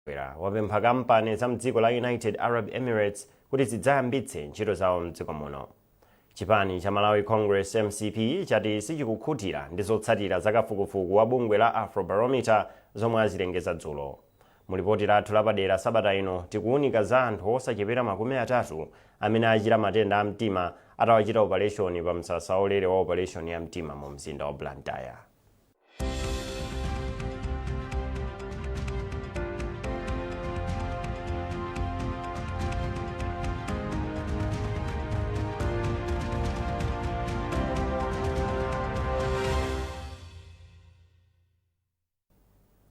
Chakwera wapempha kampani za mdziko la United Arab Emirates kuti zidzayambitse ntchito zawo mdziko muno. Chipani cha Malawi Congress, MCP, chati sichikukhutira ndi zotsatira za kafukufuku wa bungwe la Afrobarometer zomwe azilengeza dzulo. Mu lipoti lathu lapadera sabata ino, tikuwunika za anthu osachepera 30 amene achira matenda a mtima atawachita opaleshoni pa msasa waulere wa opaleshoni ya mtima mu mzinda wa Blantyre.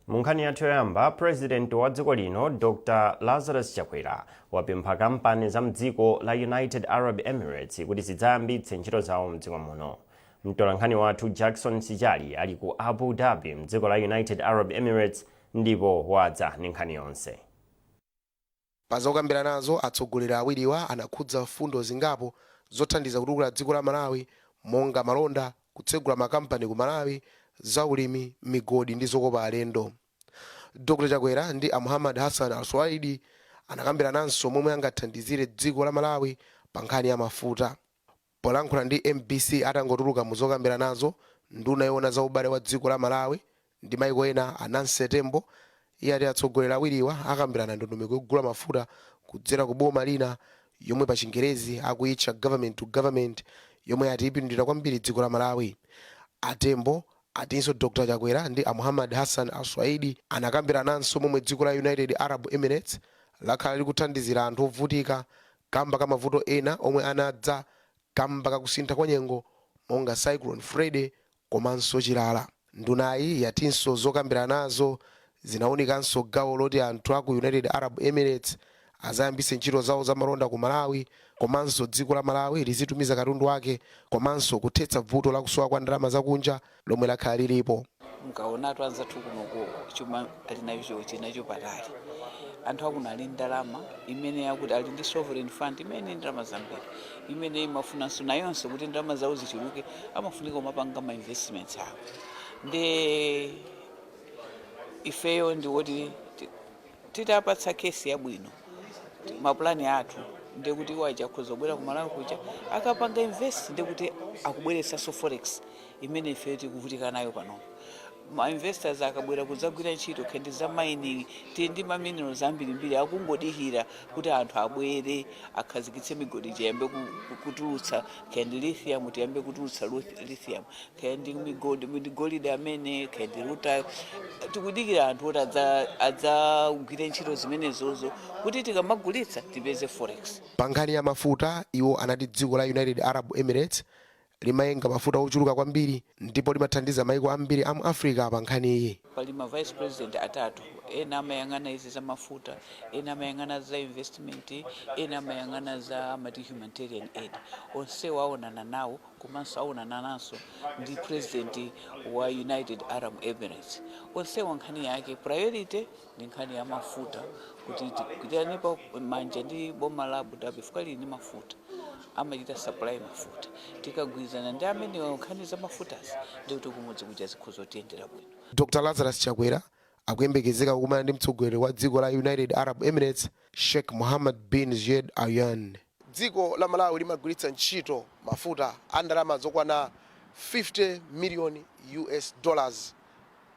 Mu nkhani yathu yoyamba, President wa dziko lino Dr Lazarus Chakwera wapempha kampani za mdziko la United Arab Emirates kuti zidzayambitse ntchito zawo mdziko muno. Mtolankhani wathu Jackson Sijali ali ku Abu Dhabi mdziko la United Arab Emirates ndipo wadza ndi nkhani yonse. Pa zokambiranazo, atsogoleri awiriwa anakhudza mfundo zingapo zothandiza kutukula dziko la Malawi monga malonda, kutsegula makampani ku Malawi, zaulimi, migodi ndi zokopa alendo. Dr Chakwera ndi a Mohamad Hassan Al Suwaidi anakambirananso momwe angathandizire dziko la Malawi pa nkhani ya mafuta. Polankhula ndi mbc atangotuluka mu zokambiranazo, nduna yoona za ubale wa dziko la Malawi ndi maiko ena a Nancy Tembo yati atsogoleri awiriwa akambirana ndondomeko yogula mafuta kudzera ku boma lina yomwe pa chingerezi akuyitcha government to government yomwe ati ipindulira kwambiri dziko la Malawi. A Tembo atinso Dr Chakwera ndi a Mohamad Hassan Al Suwaidi anakambirananso momwe dziko la United Arab Emirates lakhala likuthandizira anthu ovutika kamba ka mavuto ena omwe anadza kamba ka kusintha kwa nyengo monga Cyclone Freddy komanso chilala. Ndunayi yatinso zokambiranazo zinaunikanso gawo loti anthu aku United Arab Emirates azayambitse ntchito zawo za malonda ku Malawi komanso dziko la Malawi lizitumiza katundu wake komanso kuthetsa vuto la kusowa kwa ndalama zakunja lomwe lakhala lilipo. Mukaonatu anzathu kunoko chuma ali nacho chinacho patali. Anthu akuno ali ndalama imene yakuti ali ndi sovereign fund imene ndalama zambiri imene imafunanso nayonso kuti ndalama zawo zichuluke, amafunika kumapanga ma investments awo. Ndi ifeyo ndiwoti titapatsa case yabwino, mapulani athu, ndiye kuti iwo aja akhoza kubwera ku Malawi kuja akapanga invest, ndiye kuti akubweretsanso forex imene ifeyo tikuvutika nayo panopo. Ma investors akabwera kudzagwira ntchito kaya za mining, tili ndi ma minerals ambirimbiri akungodikira kuti anthu abwere akhazikitse migodi, tiyambe kutulutsa kaya ndi lithium, tiyambe kutulutsa lithium, kaya ndi migodi ndi golide amene, kaya ndi rutile. Tikudikira anthu kuti adzagwire ntchito zimenezozo kuti tikamagulitsa tipeze forex. Pa nkhani ya mafuta, iwo anati dziko la United Arab Emirates limayenga mafuta ochuluka kwambiri ndipo limathandiza maiko ambiri a mu Africa pa nkhaniyi. Pali ma vice president atatu: ena amayang'ana izi za mafuta, ena amayang'ana za investment, ena amayang'ana za amati humanitarian aid. Onsewo aonana nawo, komanso aonana nanso ndi president wa United Arab Emirates. Onsewo nkhani yake priority ndi nkhani ya mafuta, kuti tigwirane pa manja ndi boma la Abu Dhabi fuka lili ndi mafuta, amachita supply mafuta. Tikagwirizana ndi amenewa nkhani za mafutazi, ndikuti kumudzi kuja zikhoza kutiyendera bwino. Dr Lazarus Chakwera akuyembekezeka kukumana ndi mtsogoleri wa dziko la United Arab Emirates, Sheikh Mohammed bin Zayed Al Nahyan. Dziko la Malawi limagwiritsa ntchito mafuta a ndalama zokwana 50 million US dollars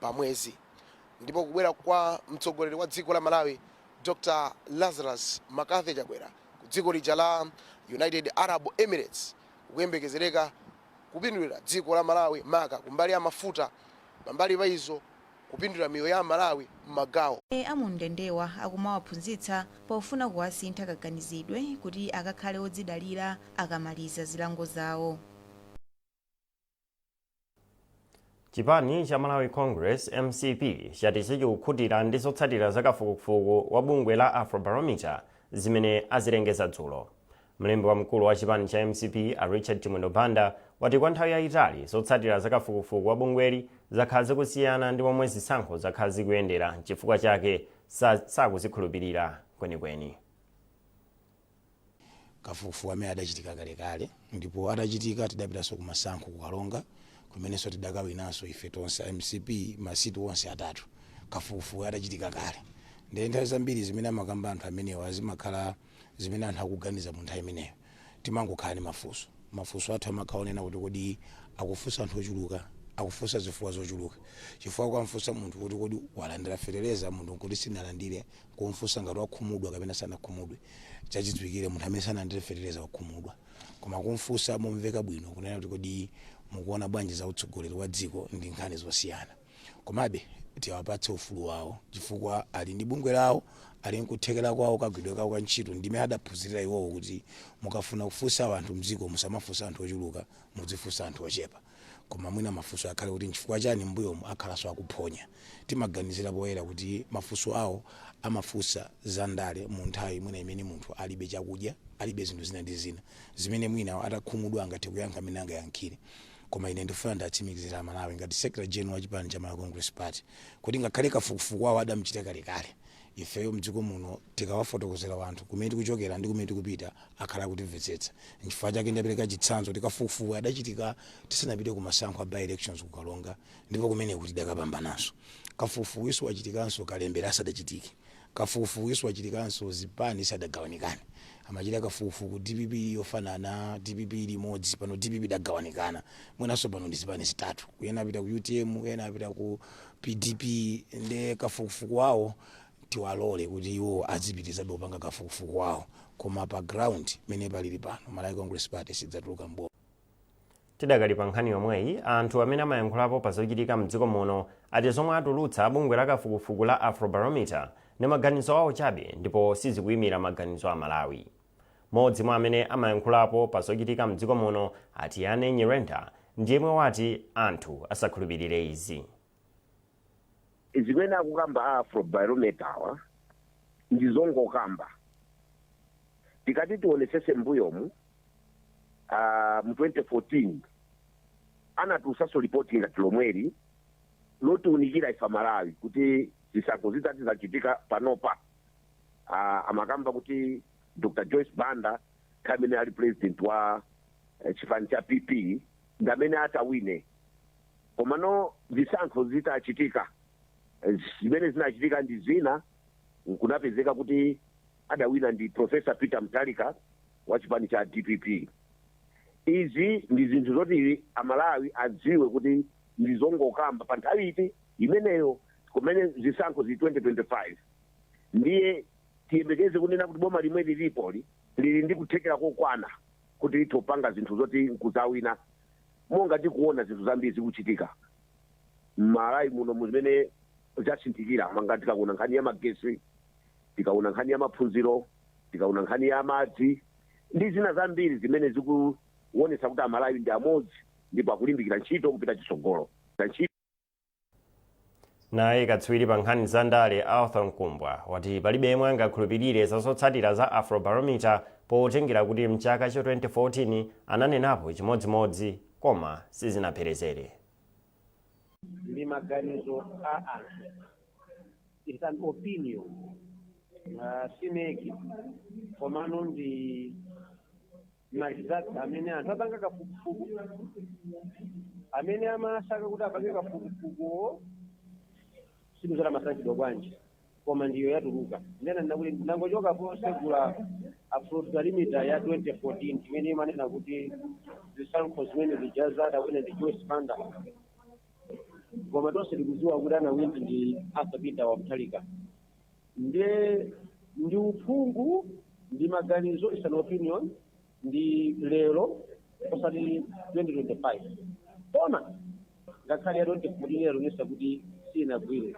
pa mwezi, ndipo kubwera kwa mtsogoleri wa dziko la Malawi Dr Lazarus McCarthy Chakwera ku dziko lija la United Arab Emirates kukuyembekezereka kupindulira dziko la Malawi, maka kumbali ya mafuta, pambali pa izo kupindulira miyoyo ya Malawi m'magawo Amumndendewa akumawaphunzitsa pofuna kuwasintha kaganizidwe kuti akakhale odzidalira akamaliza zilango zawo. Chipani cha Malawi Congress, MCP, chati sichikukhutira ndi zotsatira za kafukufuku wa bungwe la Afrobarometer zimene azilengeza dzulo. Mlembi wamkulu wa chipani cha MCP a Richard Chimwendo Banda wati kwa nthawi yayitali zotsatira za kafukufuku wa bungweli zakhala zikusiyana ndi momwe zisankho zakhala zikuyendera, chifukwa chake sakuzikhulupirira kwenikweni. Kafukufuku amene adachitika kalekale, ndipo atachitika tidapitanso kumasankho kukalonga kumenenso tidakawinanso ife tonse a MCP masiti onse atatu. Kafukufuku adachitika kale, Ndiye nthawi zambiri zimene amakamba anthu amenewa zimakhala zimene anthu akuganiza mu nthawi imeneyo. Timangokhala ndi mafunso. Mafunso athu amakhala onena kuti kodi akufunsa anthu ochuluka, akufunsa zifukwa zochuluka? Chifukwa ukamfunsa munthu kuti kodi walandira fetereza, munthu nkuti sinalandire, kumfunsa ngati wakhumudwa kapena sanakhumudwe, chachidziwikire munthu amene sanalandire fetereza wakhumudwa. Koma kumfunsa momveka bwino kunena kuti kodi mukuona bwanji za utsogoleri wa dziko, ndi nkhani zosiyana. Komabe tiwapatse ufulu wawo chifukwa ali ndi bungwe lawo, ali nkuthekera kwawo, kagwidwe kawo ka ntchito ndimene adaphunzirira iwowo kuti mukafuna kufunsa anthu mdziko musamafunsa anthu ochuluka, mudzifunsa anthu ochepa. Koma mwina mafunso akhale kuti nchifukwa chani m'mbuyomu akhalanso akuphonya. Timaganizira poyera kuti mafunso awo amafunsa za ndale mu nthawi mwina imene munthu alibe chakudya, alibe zinthu zina ndi zina zimene mwina atakhumudwa angathe kuyankha amene angayankhire. Koma ine ndifuna ndatsimikizira Amalawi ngati Secretary General wa chipani cha Malawi Congress Party kuti ngakhale kafukufuku wawo adamuchita kalekale, ifeyo mdziko muno tikawafotokozera wanthu kumene tikuchokera ndi kumene tikupita akhala akutimvetsetsa. Nchifukwa chake ndapereka chitsanzo kuti kafukufuku adachitika tisanapite ku masankho a by elections ku Karonga, ndipo kumeneku tidakapambananso. Kafukufukuinso wachitikanso kalembera asadachitike. Kafukufukuinso wachitikanso zipani zisadagawanikane. Amachita kafukufuku DPP ili yofanana, DPP ili imodzi. Pano DPP idagawanikana, mwinanso pano ndi zipani zitatu, ena apita ku UTM, ena apita ku PDP. Nde kafukufuku wawo tiwalole kuti iwo azipitizabe kupanga kafukufuku wawo, koma pa ground mene palili pano, Malawi Congress Party sidzatuluka mboma. Tidakali pa nkhani yomweyi, anthu amene amayankhulapo pa zochitika mdziko muno ati zomwe atulutsa bungwe la kafukufuku la Afrobarometer ndi maganizo awo chabe ndipo sizikuyimira maganizo a Malawi. Modzi mwa amene amayankhulapo pa zochitika mdziko muno, Atiyane Nyirenda, ndiyemwe wati anthu asakhulupirire izi. Zimene akukamba a Afrobarometer awa ndi zongokamba. Tikati tionesese mbuyomu, mu 2014 anatulusanso ripoti ngati lomweli lotiunikira ife Malawi kuti zisankho zitati zachitika panopa, amakamba kuti Dr Joyce Banda, amene ali president wa chipani cha PP, ndi amene atawine. Komano zisankho zitachitika, zimene zinachitika ndi zina, nkunapezeka kuti adawina ndi Professor Peter Mutharika wa chipani cha DPP. Izi ndi zinthu zoti Amalawi adziwe kuti ndi zongokamba pa nthawi iti imeneyo, kumene zisankho zili 2025. Ndiye tiyembekeze kunena kuti boma limwe lilipoli lili ndi kuthekera kokwana kuti lithe kupanga zinthu zoti nkuzawina, monga tikuona zinthu zambiri zikuchitika m'Malawi muno muzimene zasinthikira, manga tikaona nkhani ya magesi, tikaona nkhani ya maphunziro, tikaona nkhani ya madzi ndi zina zambiri zimene zikuonetsa kuti Amalawi ndi amodzi ndipo akulimbikira ntchito kupita chitsogolo. Naye katswiri pa nkhani za ndale Arthur Mkumbwa wati palibe yemwe angakhulupirire za zotsatira za Afrobarometer potengera kuti mchaka cha 2014 ananenapo chimodzimodzi koma sizinapherezere. Ndi maganizo a anthu, it's an opinion, si MEC, komano ndi ma results amene anthu apanga kafukufuku, amene amasaka kuti apange kafukufukuwo sindizoti amasankhidwa bwanji, koma ndiyo yatuluka. Ndena kuti ndangochoka posegula Afrobarometer ya 2014 imene imanena kuti zisankho zimene zijaza adawina ndi Joyce Banda, koma tonse tikudziwa kuti anawina ndi Arthur Peter wa Mutharika. Nde ndi uphungu, ndi maganizo, is an opinion, ndi lero osati 2025. Koma ngakhale ya 2014 yaonesa kuti sinagwire,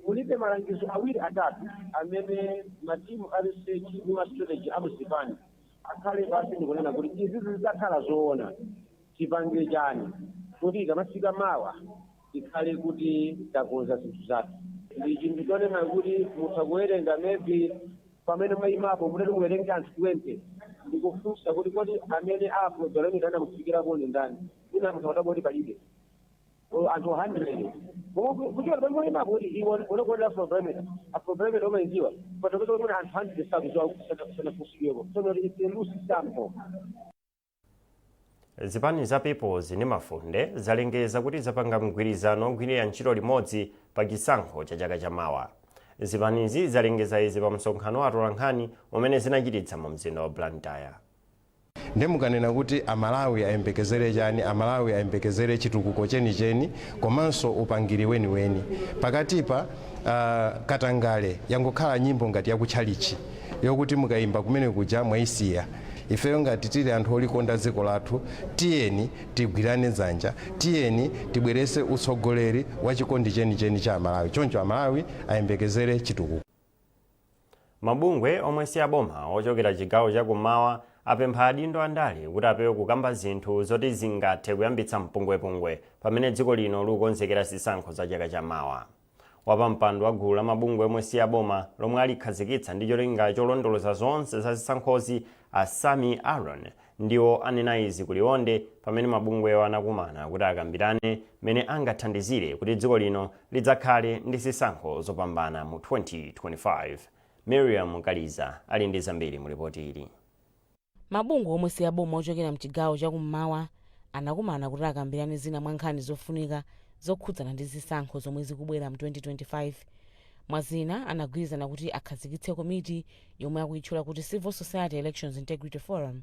kulibe malangizo awiri atatu amene matimu a research ndi ma strategy amuzipani akhale pasi ndikunena kuti izi zidzakhala zoona, tipange chani kuti ikamafika mawa tikhale kuti takonza zinthu zathu. Ndi chinthu chonena kuti mutha kuwerenga maybe pamene mwayimapo, mutati muwerenge anthu 20 ndikufunsa kuti kodi amene Afrobarometer anamufikirapo ni ndani, ina munthu akutaba kuti palibe. Anthu 100 kuchokera pamene mwayimapo kuti iwe unakuonera Afrobarometer, Afrobarometer umayidziwa, patapeza kuti anthu 100 sakudziwa, sanafunsidwepo. So it's a loose sample. Zipani za Peoples ndi Mafunde zalengeza kuti zapanga mgwirizano ogwirira ntchito limodzi pa chisankho cha chaka chamawa. Zipanizi zalengeza izi pa msonkhano wa atolankhani umene zinachititsa mu mzinda wa Blantyre. Ndi mukanena kuti Amalawi ayembekezere chani? Amalawi ayembekezere chitukuko chenicheni komanso upangiri weniweni. Pakatipa katangale yangokhala nyimbo ngati yakutchalichi yokuti mukayimba kumene kuja mwayisiya. Ifeyo ngati tili anthu olikonda dziko lathu, tiyeni tigwirane dzanja, tiyeni tibwerese utsogoleri wa chikondi chenicheni cha Amalawi. Choncho Amalawi ayembekezere chitukuko. Mabungwe omwe si aboma ochokera chigawo chakummawa apempha adindo andale kuti apewe kukamba zinthu zoti zingathe kuyambitsa mpungwepungwe pamene dziko lino likukonzekera zisankho za chaka chamawa. Wapampando wa gulu la mabungwe omwe si aboma lomwe alikhazikitsa ndi cholinga cholondoloza zonse za zisankhozi, a Sami Aaron, ndiwo anena izi ku Liwonde pamene mabungwewo anakumana kuti akambirane mmene angathandizire kuti dziko lino lidzakhale ndi zisankho zopambana mu 2025. Miriam Kaliza ali ndi zambiri mu ripoti ili. Mabungwe omwe si aboma ochokera mchigawo chakummawa anakumana kuti akambirane zina mwa nkhani zofunika zokhudzana ndi zisankho zomwe zikubwera mu 2025. Mwazina, anagwirizana kuti akhazikitse komiti yomwe akuyitchula kuti Civil Society Elections Integrity Forum.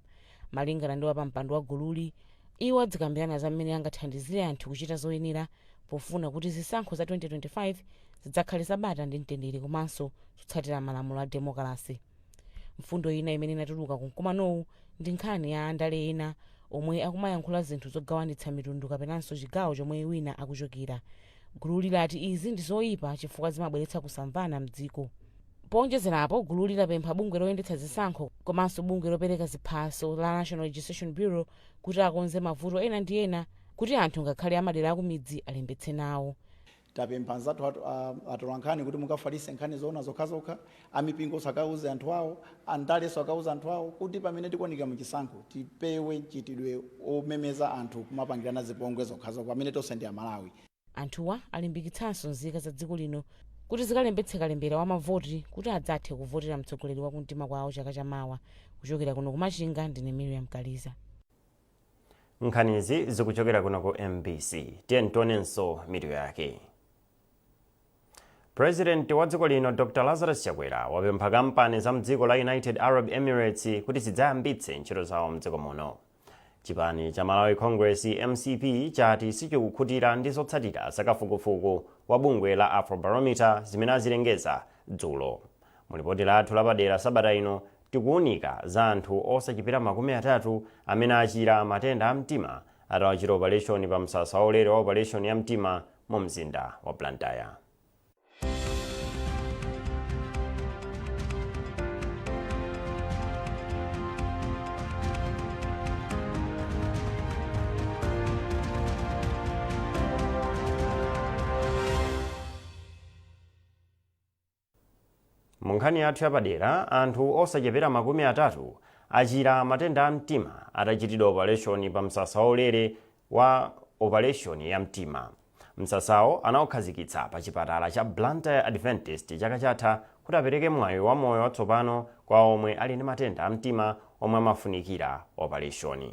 Malingana ndi wapampando wa gululi, iwo adzikambirana za mmene angathandizire anthu kuchita zoyenera pofuna kuti zisankho za 2025 zidzakhale zabata ndi mtendere komanso zotsatira malamulo a demokrasi. Mfundo ina imene inatuluka ku mkumanowu ndi nkhani ya andale ena omwe akumayankhula zinthu zogawanitsa mitundu kapenanso chigawo chomwe wina akuchokera. Gululi lati izi ndi zoyipa chifukwa zimabweretsa kusamvana mdziko. Powonjezerapo, gululi lapempha bungwe loyendetsa zisankho komanso bungwe lopereka ziphaso la National Registration Bureau kuti akonze mavuto ena ndi ena kuti anthu ngakhale amadera akumidzi alembetse nawo. Tapempha anzathu atolankhani kuti mukafalitse nkhani zoona zokhazokha, amipingo akauze anthu awo, andalenso akauze anthu awo kuti pamene tikuoneka muchisankho tipewe mchitidwe omemeza anthu kumapangirana zipongwe zokhazokha pamene tonse ndi Amalawi. Anthuwa alimbikitsanso nzika za dziko lino kuti zikalembetse kalembera wa mavoti kuti adzathe kuvotera mtsogoleri wa kumtima kwawo chaka chamawa. Kuchokera kuno kuMachinga, ndine Miriam Kaliza. Nkhanizi zikuchokera kuno ku MBC. Tiye tionenso mitu yake. President wa dziko lino Dr Lazarus Chakwera wapempha kampani za mdziko la United Arab Emirates kuti zidzayambitse ntchito zawo mdziko muno. Chipani cha Malawi Congress, MCP, chati sichikukhutira ndi zotsatira za kafukufuku wa bungwe la Afrobarometer zimene azilengeza dzulo. Mulipoti lathu lapadera sabata ino, tikuwunika za anthu osachepera 30 amene achira matenda a mtima atawachita operation pa msasa waulere wa operation ya mtima mu mzinda wa Blantyre. Mu nkhani yathu yapadera, anthu osachepera 30 achira matenda a mtima atachitidwa operation pa msasa waulere wa operation ya mtima. Msasawo anawukhazikitsa pa chipatala cha Blantyre Adventist chaka chatha kuti apereke mwayi wa moyo watsopano kwa omwe ali ndi matenda a mtima omwe amafunikira operation.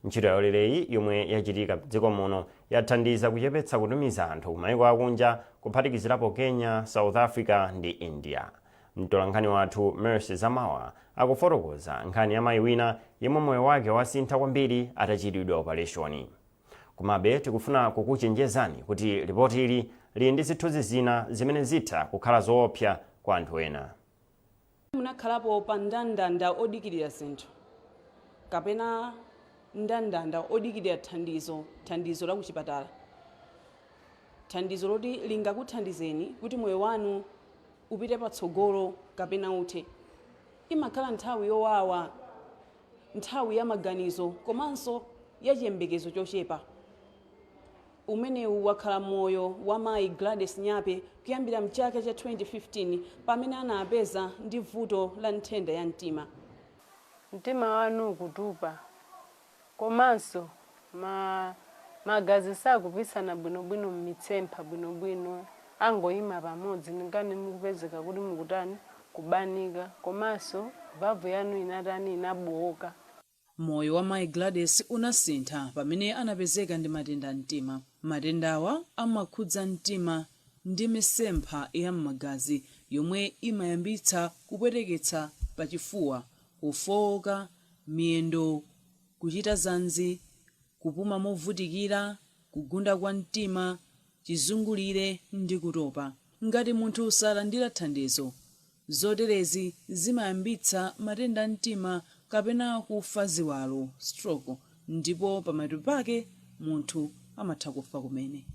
Ntchito yaulereyi yomwe yachitika mdziko muno yathandiza kuchepetsa kutumiza anthu kumayiko akunja kuphatikizirapo Kenya, South Africa ndi India. Mtolankhani wathu Mercy Zamawa akufotokoza nkhani ya mayi wina yemwe moyo wake wasintha kwambiri atachitidwa operation. Komabe tikufuna kukuchenjezani kuti lipoti ili lili ndi zithunzi zina zimene zitha kukhala zoopsa kwa anthu ena. Munakhalapo pa ndandanda odikirira zinthu kapena ndandanda odikirira thandizo, thandizo la kuchipatala, thandizo loti lingakuthandizeni kuti moyo wanu upite patsogolo kapena uthe? Imakhala nthawi yowawa, nthawi ya maganizo komanso ya chiyembekezo chochepa. Umenewu wakhala moyo wa mayi Gladys Nyape kuyambira mchaka cha 2015 pamene anapeza ndi vuto la nthenda ya mtima. Mtima wanu ukutupa komanso ma magazi sakupitsana bwinobwino m'mitsempha bwinobwino, angoyima pamodzi, ngani mukupezeka kuti mukutani, kubanika, komanso valve yanu inatani, inabowoka. Moyo wa mayi Gladys unasintha pamene anapezeka ndi matenda a mtima. Matendawa amakhudza mtima ndi misempha ya m'magazi Yomwe imayambitsa kupweteketsa pachifuwa, kufowoka miyendo, kuchita zanzi, kupuma movutikira, kugunda kwa mtima, chizungulire ndi kutopa. Ngati munthu salandira thandizo, zoterezi zimayambitsa matenda a mtima kapena kufa ziwalo, stroke, ndipo pamapeto pake munthu amatha kufa kumene.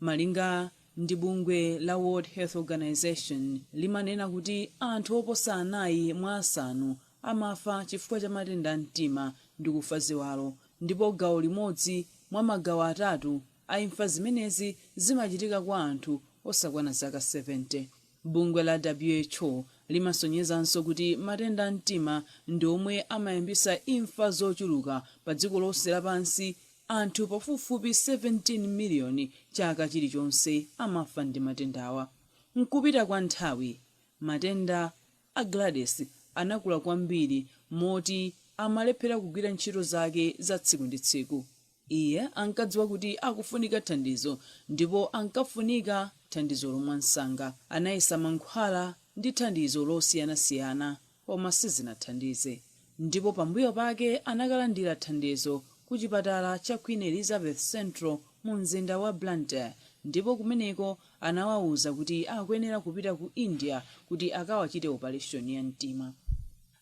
Malinga ndi bungwe la World Health Organization, limanena kuti anthu oposa anayi mwa asanu amafa chifukwa cha matenda a mtima ndi kufa ziwalo, ndipo gawo limodzi mwa magawo atatu a imfa zimenezi zimachitika kwa anthu osakwana zaka 70. Bungwe la WHO limasonyezanso kuti matenda a mtima ndi omwe amayambisa imfa zochuluka pa dziko lonse lapansi. Anthu pafupifupi 17 miliyoni chaka chilichonse amafa ndi matendawa. Mkupita kwa nthawi, matenda a Gladys anakula kwambiri moti amalephera kugwira ntchito zake za tsiku ndi tsiku. Iye ankadziwa kuti akufunika thandizo ndipo ankafunika thandizo lomwe msanga. Anayesa mankhwala ndi thandizo losiyanasiyana koma sizinathandize, ndipo pambuyo pake anakalandira thandizo ku chipatala cha Queen Elizabeth Central mu mzinda wa Blantyre, ndipo kumeneko anawawuza kuti akuyenera kupita ku India kuti akawachite operation ya mtima.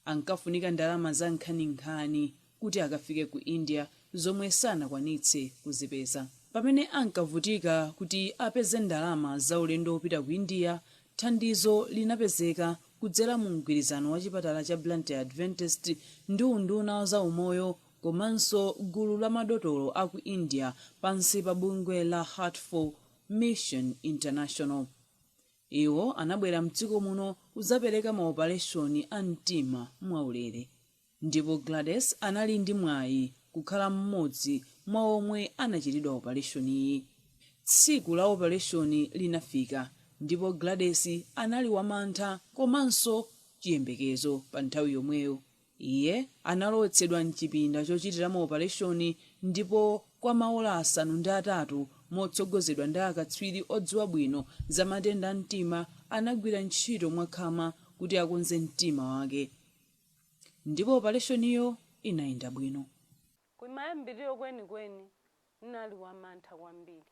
Ankafunika ndalama za nkhaninkhani kuti akafike ku India, zomwe sanakwanitse kuzipeza. Pamene ankavutika kuti apeze ndalama za ulendo wopita ku India, thandizo linapezeka kudzera mu mgwirizano wa chipatala cha Blantyre Adventist ndi unduna za umoyo komanso gulu la madotolo aku India pansi pa bungwe la Heart for Mission International. Iwo anabwera mdziko muno kudzapereka maopareshoni a mtima mwaulere, ndipo Gladys anali ndi mwayi kukhala mmodzi mwa omwe anachitidwa opareshoniyi. Tsiku la opareshoni linafika ndipo Gladys anali wamantha komanso chiyembekezo pa nthawi yomweyo. Iye analowetsedwa mchipinda chochitiramo opareshoni ndipo kwa maola 8 motsogozedwa ndi akatswiri odziwa bwino za matenda a mtima, anagwira ntchito mwakhama kuti akonze mtima wake, ndipo opareshoniyo inayenda bwino. Kumayambiriro kwenikweni ndinali wamantha kwambiri.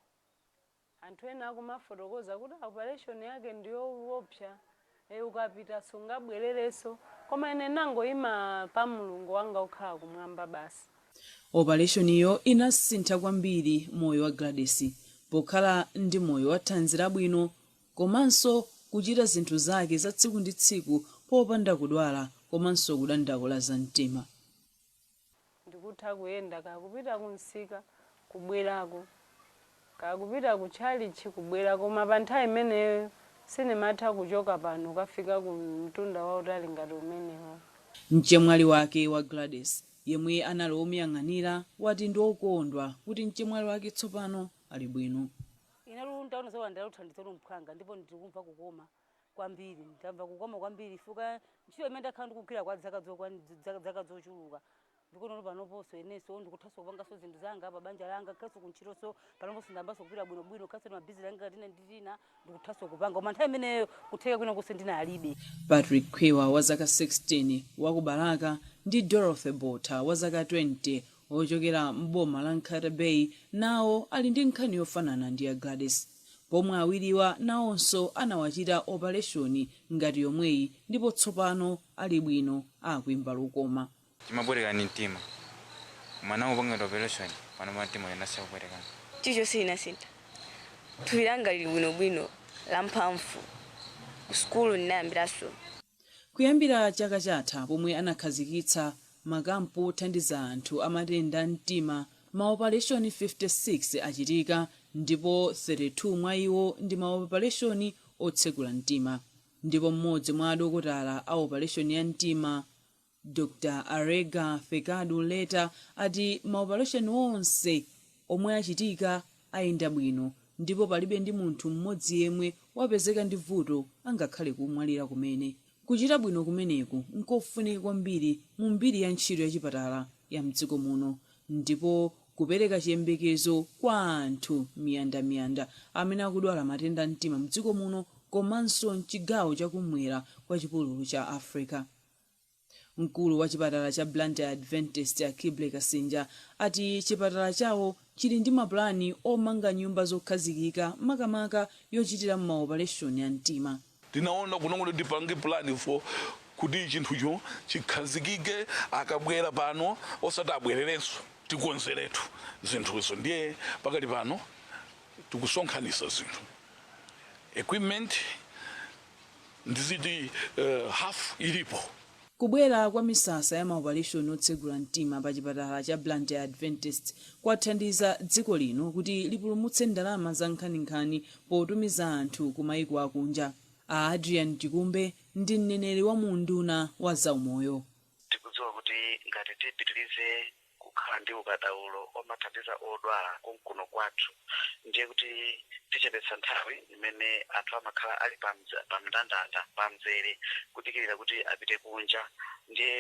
Anthu ena akumafotokoza kuti operation yake ndiyoopsa, ukapita sungabwererenso, koma ine nangoyima pa Mulungu wanga okhala kumwamba basi. Opareshoniyo inasintha kwambiri moyo wa Gladys, pokhala ndi moyo wa thanzi labwino komanso kuchita zinthu zake za tsiku ndi tsiku popanda kudwala komanso kudandaula za mtima. Ndikutha kuyenda, kakupita kumsika, kubwerako, kakupita ku tchalichi, kubwera, koma pa nthawi imeneyo sindimatha kuchoka pano kukafika ku mtunda wautali ngati umenewo. Mchemwali wake wa Gladys, yemwe anali omuyang'anira, wati ndi okondwa kuti mchemwali wake tsopano ali bwino. Ine ndaona zolandira uthandizo mphwanga ndipo ndikumva kukoma kwambiri. Ndamva kukoma kwambiri fuka ntchito imene ndakhala ndikugwira kwa zaka zochuluka, ndikuona panoponso inenso ndikuthanso kupanganso zinthu zanga pa banja langa, khaso kuntchitonso panoponso ndambanso kupita bwinobwino, khaso mabizinesi anga tina ndi tina ndikuthanso kupanga, koma nthawi imeneyo kutheka kwina konse ndinalibe. Patrick Khwewa wa zaka 16 wa ku Balaka ndi Dorothy Botha wa zaka 20 ochokera mboma la Nkhata Bay nawo ali ndi nkhani yofanana ndi ya Gladys, pomwe awiriwa nawonso anawachita opareshoni ngati yomweyi ndipo tsopano ali bwino, akuimba lokoma. Chimabwereka ni mtima, mwana upanga operation pano pa mtima unasiya kubwerekana. Chilichonse chinasintha. Thupi langa lili bwinobwino, lamphamvu. Ku sukulu ndinayambiranso. Kuyambira chaka chatha pomwe anakhazikitsa makampu othandiza anthu amatenda a mtima, maopareshoni 56 achitika ndipo 32 mwa iwo ndi maopareshoni otsekula mtima. Ndipo mmodzi mwa adokotala a opareshoni ya mtima, Dr Arega Fekadu Leta, ati maopareshoni onse omwe achitika ayenda bwino ndipo palibe ndi munthu mmodzi yemwe wapezeka ndi vuto, angakhale kumwalira kumene. Kuchita bwino kumeneku nkofunika kwambiri mu mbiri ya ntchito ya chipatala ya mdziko muno ndipo kupereka chiyembekezo kwa anthu miyandamiyanda amene akudwala matenda mtima mdziko muno. komanso mchigawo chakumwera kwa chipululu cha Africa. Mkulu wa chipatala cha Blantyre Adventist, Akible Kasinja, ati chipatala chawo chili ndi mapulani omanga nyumba zokhazikika, makamaka yochitira maopareshoni a mtima. Tinaona kuno kuti tipange plan for kuti chinthucho chikhazikike, akabwera pano osati abwererenso, tikonzeretu zinthuzo. Ndiye pakali pano tikusonkhanisa zinthu, equipment ndiziti half ilipo. Kubwera kwa misasa ya maopareshoni otsegula mtima pa chipatala cha Blantyre Adventist kwathandiza dziko lino kuti lipulumutse ndalama za nkhaninkhani potumiza anthu ku maiko akunja. A Adrian Chikumbe ndi mneneri wa munduna wa zaumoyo. Tikudziwa kuti ngati tipitirize kukhala ndi ukadaulo omathandiza odwala konkuno kwathu, ndiye kuti tichepetsa nthawi imene anthu amakhala ali pamndandanda, pamzere, kudikirira kuti apite kunja. Ndiye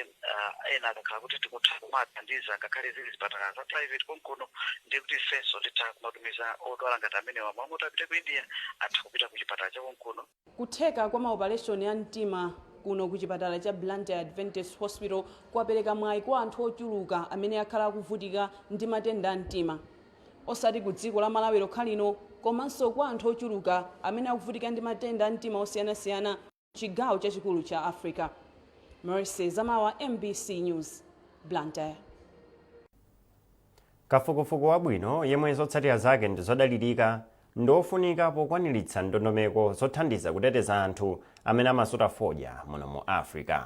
ena akakhala kuti tikutha kumathandiza ngakhale zili zipatala za private konkuno, ndiye kuti ifenso titha kumatumiza odwala ngati amenewa, mwamuti apite ku India, atha kupita ku chipatala cha konkuno. Kutheka kwa maopareshoni a mtima kuno ku chipatala cha Blantyre Adventist Hospital kwapereka mwayi kwa anthu ochuluka amene akhala akuvutika ndi matenda a mtima, osati ku dziko la Malawi lokha lino, komanso kwa anthu ochuluka amene akuvutika ndi matenda a mtima osiyanasiyana chigawo chachikulu cha Africa. Mercy Zamawa, MBC News, Blantyre. Kafukufuku wabwino yemwe zotsatira zake ndi zodalirika ndiofunika pokwaniritsa ndondomeko zothandiza kuteteza anthu amene amasuta fodya muno mu Africa.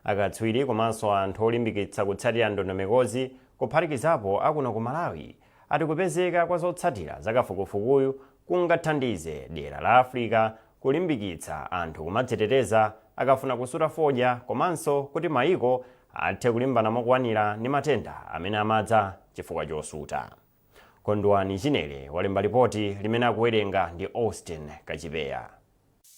Akatswiri komanso anthu olimbikitsa kutsatira ndondomekozi, kuphatikizapo akuno ku Malawi, ati kupezeka kwa zotsatira za kafukufukuyu kungathandize dera la Africa kulimbikitsa anthu kumadziteteza akafuna kusuta fodya, komanso kuti mayiko athe kulimbana mokwanira ndi matenda amene amadza chifukwa chosuta. Kondwani Chinele walemba ripoti limene akuwerenga ndi Austin Kachipeya.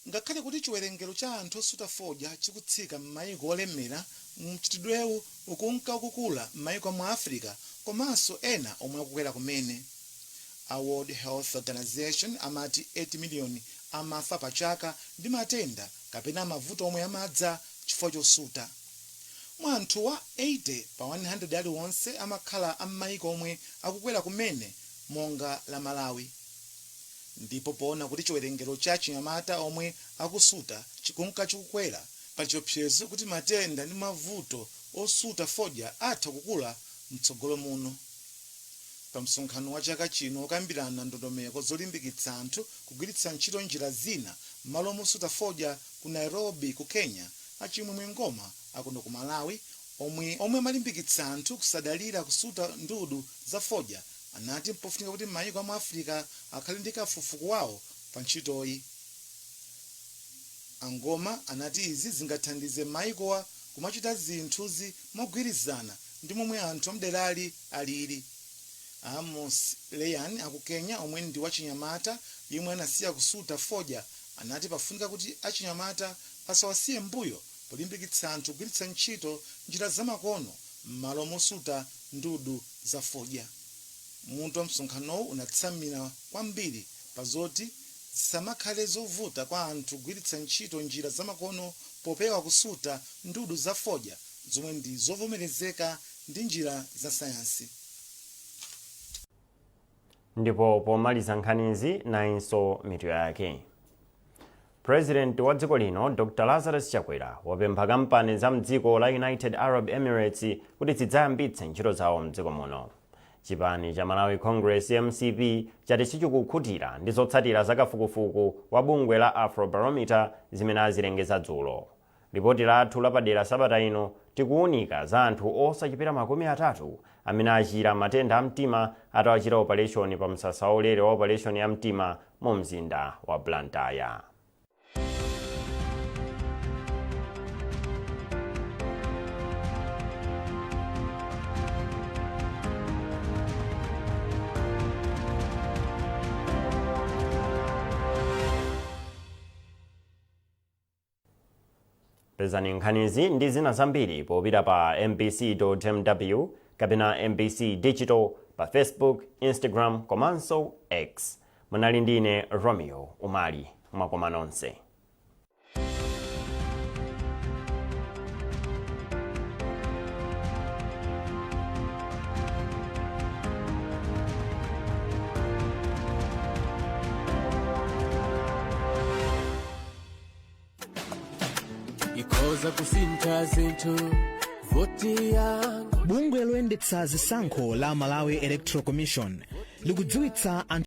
Ngakhale kuti chiwerengero cha anthu osuta fodya chikutsika m'mayiko olemera, mchitidwewu ukunka ukukula m'mayiko mu Africa komanso ena omwe akukwera kumene. A World Health Organization amati 8 miliyoni amafa pa chaka ndi matenda kapena mavuto omwe amadza chifukwa chosuta. Mwa anthuwa, 80 pa 100 aliwonse amakhala am'mayiko omwe akukwera kumene monga la Malawi. Ndipo poona kuti chiwerengero cha chinyamata omwe akusuta chikunka chikukwera, pa chiopsezo kuti matenda ndi mavuto osuta fodya atha kukula mtsogolo muno. Pa msonkhano wa chaka chino okambirana ndondomeko zolimbikitsa anthu kugwiritsa ntchito njira zina m'malo mosuta fodya ku Nairobi ku Kenya, Achimwemwe Ngoma akuno ku Malawi, omwe amalimbikitsa anthu kusadalira kusuta ndudu za fodya, anati mpofunika kuti mayiko amu Africa akhale ndi kafukufuku wawo pa ntchitoyi. Angoma anati izi zingathandize mayikowa kumachita zinthuzi mogwirizana ndi momwe anthu amderali alili. Amos Leyan aku Kenya, omwe ndi wachinyamata yemwe anasiya kusuta fodya, anati pafunika kuti achinyamata asawasiye mbuyo polimbikitsa anthu kugwiritsa ntchito njira zamakono m'malo mosuta ndudu za fodya. Mutu wa msonkhanowu unatsamira kwambiri pa zoti zisamakhale zovuta kwa anthu kugwiritsa ntchito njira zamakono popewa kusuta ndudu za fodya zomwe ndi zovomerezeka ndi njira za sayansi. Ndipo pomaliza nkhanizi, nayinso mitu yake. President wa dziko lino Dr Lazarus Chakwera wapempha kampani za mdziko la United Arab Emirates kuti zidzayambitse ntchito zawo mdziko muno. Chipani cha Malawi Congress, MCP, chati sichikukhutira ndi zotsatira za kafukufuku wa bungwe la Afrobarometer zimene azilengeza dzulo. Lipoti lathu lapadera sabata ino, tikuwunika za anthu osachepera 30 amene achira matenda a mtima atawachita operation pa msasa waulere wa operation ya mtima mu mzinda wa Blantyre. Pezani nkhanizi ndi zina zambiri popita pa mbc.mw kapena MBC Digital pa Facebook, Instagram komanso X. Munali ndine Romeo Umali. Mwakoma nonse. Ikhoza kusintha zinthu voti yangu. Bungwe loyendetsa zisankho la Malawi Electoral Commission likudziwitsa anthu